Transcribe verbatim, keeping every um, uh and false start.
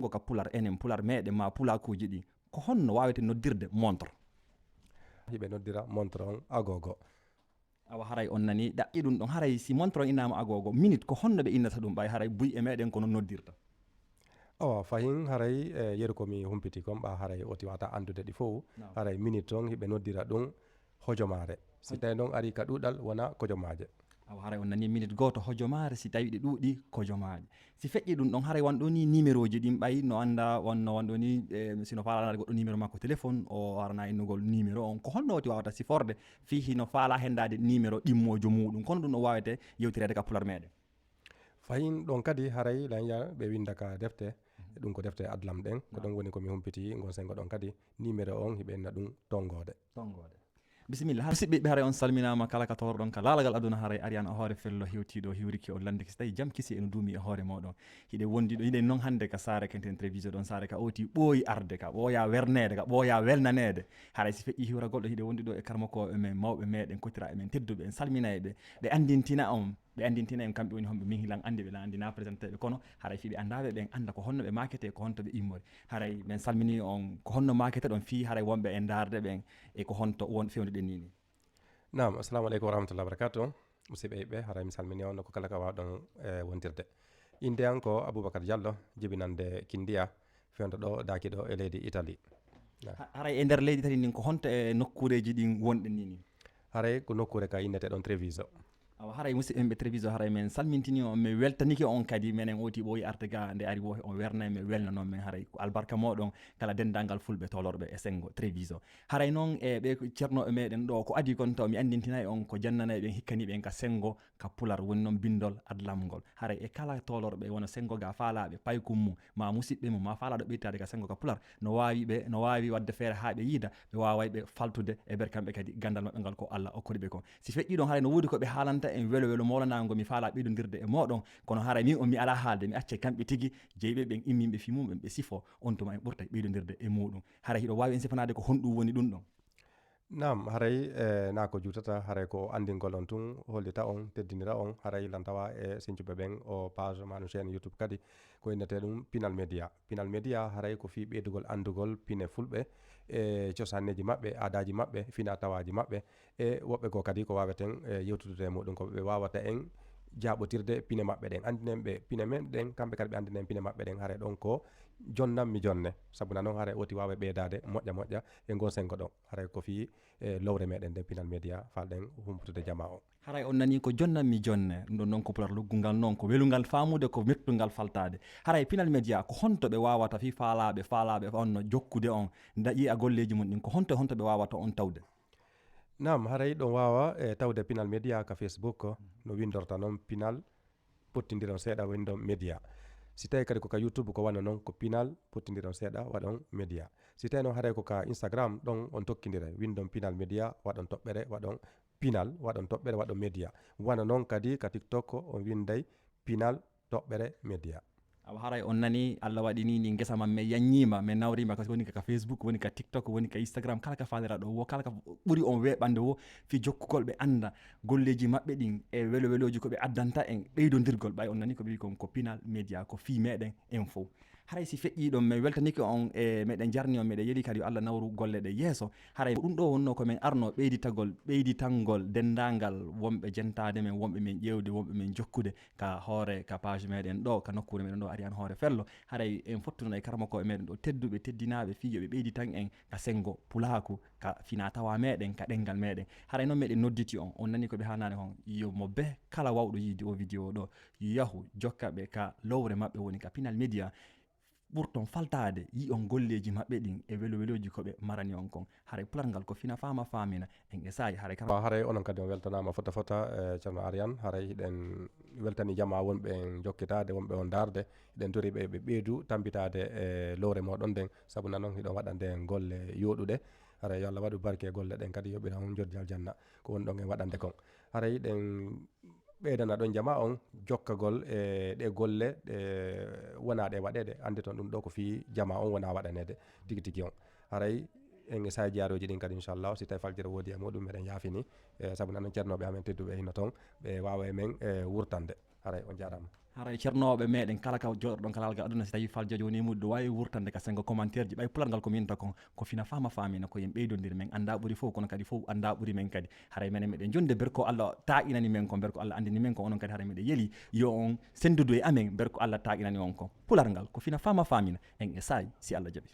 ngo ka pular, enen pular meɗen ma pulakuuji ɗi, ko honno waawete noddirde montre? Hiɓe noddira montre on agogo. Awa, haray on nani ɗaɓɓi ɗum ɗon, haray si montre on innama agogo, minute ko honno ɓe innata ɗum, ɓay haray buy e meɗen kono noddirta? Awa, fahin haray, e, yeru ko mi humpiti kon, ɓa haray oti wata anndude ɗi fow. Naam. Haray minute on hiɓe noddira ɗum hojomaare. Si tawi noon ari ka ɗuɗal, wona kojomaaje. Awa, haray on nani minute gooto hojomaare, si tawi ɗi ɗuɗi kojomaaje. Si feƴƴi ɗum ɗon, haray wan ɗo ni numéroji ɗin ɓay no annda, wan no wan ɗo ni, e, sino faala anndaade goɗɗo numéro makko téléphone, o arana innugol numéro on. Ko honno woti wawata siforde fii hino faala hendaade numéro ɗimmoojo muuɗum? Kono ɗum no waawete yewtireede ka pular meɗen. Fahin ɗon kadi haray lanya ɓe winda ka defte, ɗum ko defte adlam ɗen, ko ɗon woni ko mi humpiti ngon sengo ɗon kadi numéro on hiɓe inna ɗum tongoode. Tongoode. Bisimilla. Har siɓɓe ɓe haray on salminaama kala ka toroɗon ka laalagal aduna, haray Ariane o hoore fello hewtiiɗo hiwriki o landiki si tawi jam kisi eno duumi e hoore moɗon. Hiɗe wondi ɗo, hiɗen non hannde ka saare kenten télévision ɗon, saare ka oti ɓooyi arde, ka ɓooya werneede, ka ɓooya welnaneede. Haray si feƴƴi hiwragol ɗo, hiɗe wondi ɗo e karmokooɓe men, mawɓe meɗen, kotiraaɓe men tedduɓe, en salminay ɓe, ɓe anndintina on, ɓe anndintina en kamɓe woni homɓe, min hilan anndi ɓe, lan anndi na présenté ɓe, kono haray fii ɓe anndaɓe ɓen annda ko honno ɓe makete, ko honto ɓe immori. Haray men salmini on, ko honno makete ɗon fii haray wonɓe e ndaarde ɓen, e ko honto won fewnuɗen ni ni? Naam, assalamu aleykum wa rahmatullahi wa barakatuh. Musidɓe yiɓɓe, haray mi salmini on ko kala ka wawɗon, e, wondirde. Innde an ko Aboubacar Diallo, jibinande Kindiya, fewndo ɗo, daaki ɗo e leydi Italie. Na. Ha-, haray e nder leydi Italie ndin, ko honto e nokkuureeji ɗin wonɗen ni ni? Haray ko nokkuure ka innete ɗon Treviso. Awa, haray musidɓe men ɓe Treviso, haray men salmintini on, men weltanike on kadi, menen oti ɓooyi arte ga, nde ari wo on wernay, men welna non men, haray ko albarka moɗon, kala dendangal fulɓe tolorɓe e sengo Treviso. Haray non e ɓe cernooɓe meɗen ɗo, ko adi kon taw mi anndintinay on ko jannanay ɓen, hikkani ɓen ka sengo, ka pular, woni non bindol adlamngol. Haray e kala tolorɓe wona sengo ga faalaɓe paykum mum, ma musidɓe mum, ma faalaɗo ɓeytaade ka sengo ka pular, no waawi ɓe, no waawi waɗde feere haa ɓe yiida, ɓe waaway ɓe faltude e nder kamɓe kadi ganndal maɓɓe ngal ko Alla okkori ɓe kon. Si feƴƴi ɗon, haray no woodi ko ɓe haalanta en welo welo mawlanango mi faala ɓeydondirde e moɗon, kono haray min on mi alaa haalde, mi accay kamɓe tigi jeyɓe ɓen imminɓe fii mum ɓen ɓe sifo, on tuma en ɓurtay ɓeydondirde e muɗum. Haray hiɗo waawi en sifanaade ko honɗum woni ɗum ɗon? Naam, haray, e, na ko juutata, haray ko anndingol on tun, hollita on, teddinira on, haray lan tawa e sincuɓe ɓen o page manu chaîne YouTube kadi, ko innete ɗum Pinal Media. Pinal Media haray ko fii ɓeydugol anndugol pine fulɓe, e cosaneeji maɓɓe, aadaaji maɓɓe, fina tawaaji maɓɓe, e woɓɓe goo kadi ko waaweten, e, yewtudude e muɗum, ko ɓe waawata en jaaɓotirde pine maɓɓe ɗen, anndinen ɓe pine men ɗen, kamɓe kadi ɓe anndinen pine maɓɓe ɗen, haray ɗon ko jonnan mi jonne. Sabu na non haray oti waawa ɓeydaade moƴƴa moƴƴa e ngoo sengo ɗon. Haray ko fii, e, lowre meɗen nden Pinal Media, falɗen humputude jamaa o. Haray on nanii ko jonnan mi jonne, ɗum ɗon non ko pular luggungal non, ko welungal faamude, ko mettungal faltaade. Haray Pinal Media, ko honto ɓe waawata fii faalaaɓe, faalaaɓe on no jokkude on, nda yi'a golleeji mum ɗin, ko honto, honto ɓe waawata on tawde? Naam, haray ɗon waawa, e, tawde Pinal Media ka Facebook, no windorta non Pinal pottindiron seeɗa, windon Media. Si tawi kadi ko ka YouTube, ko wano non ko Pinal pottindiron seeɗa, waɗon Media. Si tawi non haray ko ka Instagram, ɗon on tokkindira, windon Pinal Media, waɗon toɓɓere, waɗon Pinal, waɗon toɓɓere, waɗon Media. Wano non kadi ka TikTok, on winday Pinal toɓɓere Media. Awa, haray on nani, Alla waɗi ni, ni ngesa man men yanñiima, men nawriima, ka woni ka Facebook, woni ka TikTok, woni ka Instagram, kala ka faaliraɗo wo, kala ka ɓuri on weeɓande wo, fii jokkugol ɓe annda golleeji maɓɓe ɗin e welo welooji ko ɓe addanta en, ɓeydondirgol, ɓay on nani ko ɓe wi kon ko Pinal Media, ko fii meɗen en fow. Haray si feƴƴii ɗon, men weltanike on e meɗen jarni on, meɗen yeli kadi yo Alla nawru golle ɗe yeeso. Haray ko ɗum ɗo wonno ko men arno ɓeyditagol, ɓeyditangol denndaangal wonɓe jentaade men, wonɓe men ƴeewde, wonɓe men jokkude ka hoore, ka page meɗen ɗo, ka nokkuure meɗen ɗo, Ariane Hoore Fello. Haray en fottuno e karamokooɓe meɗen ɗo, tedduɓe, teddinaaɓe, fii yo ɓe ɓeyditan en ka senngo pulaaku, ka fina tawa meɗen, ka ɗenngal meɗen. Haray noon meɗen nodditi on, on nani ko ɓe haalnaade kon, yo mo be kala wawɗo yiide o vidéo ɗo, yahu jokka ɓe ka lowre maɓɓe woni ka Pinal Media. Ɓurton faltaade, yi'on golleeji maɓɓe ɗin e welo welooji ko ɓe marani on kon. Haray pular ngal ko fina faama faamina, en e saa'i haray kala. Haray onon kadi on weltanaama fota fota, e, Ceerno Ariane, haray hiɗen weltani jamaa wonɓe en jokkitaade, wonɓe on ndaarde, hiɗen tori ɓe, ɓe ɓeydu tambitaade e lowre mooɗon nden, sabu nanon hiɗon waɗande en golle yooɗuɗe. Haray yo Allah waɗu barke e golle ɗen kadi yoɓira on njoddi aljanna ko wonɗon en waɗande kon. Haray hiɗen ɓeydana ɗon jamaa on jokkagol e ɗe golle ɗe wonaa ɗe waɗeede. Annde ton ɗum ɗo ko fii jamaa on wonaa waɗaneede tigi tigi on. Haray en e saa'i jaarooji ɗin kadi, inchallah, si tawi faljere woodi e muɗum, meɗen yaafini, e, sabu nanon ceernooɓe amen tedduɓe hino ton, ɓe waawa e men, e, wurtande. Haray on jaaraama. Haray ceernooɓe meɗen kala ka jooɗoɗon ka laagal aduna, si tawi Fal Jojo woni e muɗɗo, wawi wurtande ka sengo commentaire ji, ɓay pularngal ko minta kon, ko fina fama famina, ko yen ɓeydondir, men annda ɓuri fof, kono kadi fof annda ɓuri men kadi. Haray menen meɗen jonde, ber ko Allah taƴinani men kon, ber ko Allah andini men kon, onon kadi haray meɗen yeli yo on sendudu e amen, ber ko Allah taƴinani on kon. Pularngal ko fina fama famina, en e saay si Allah jaɓi.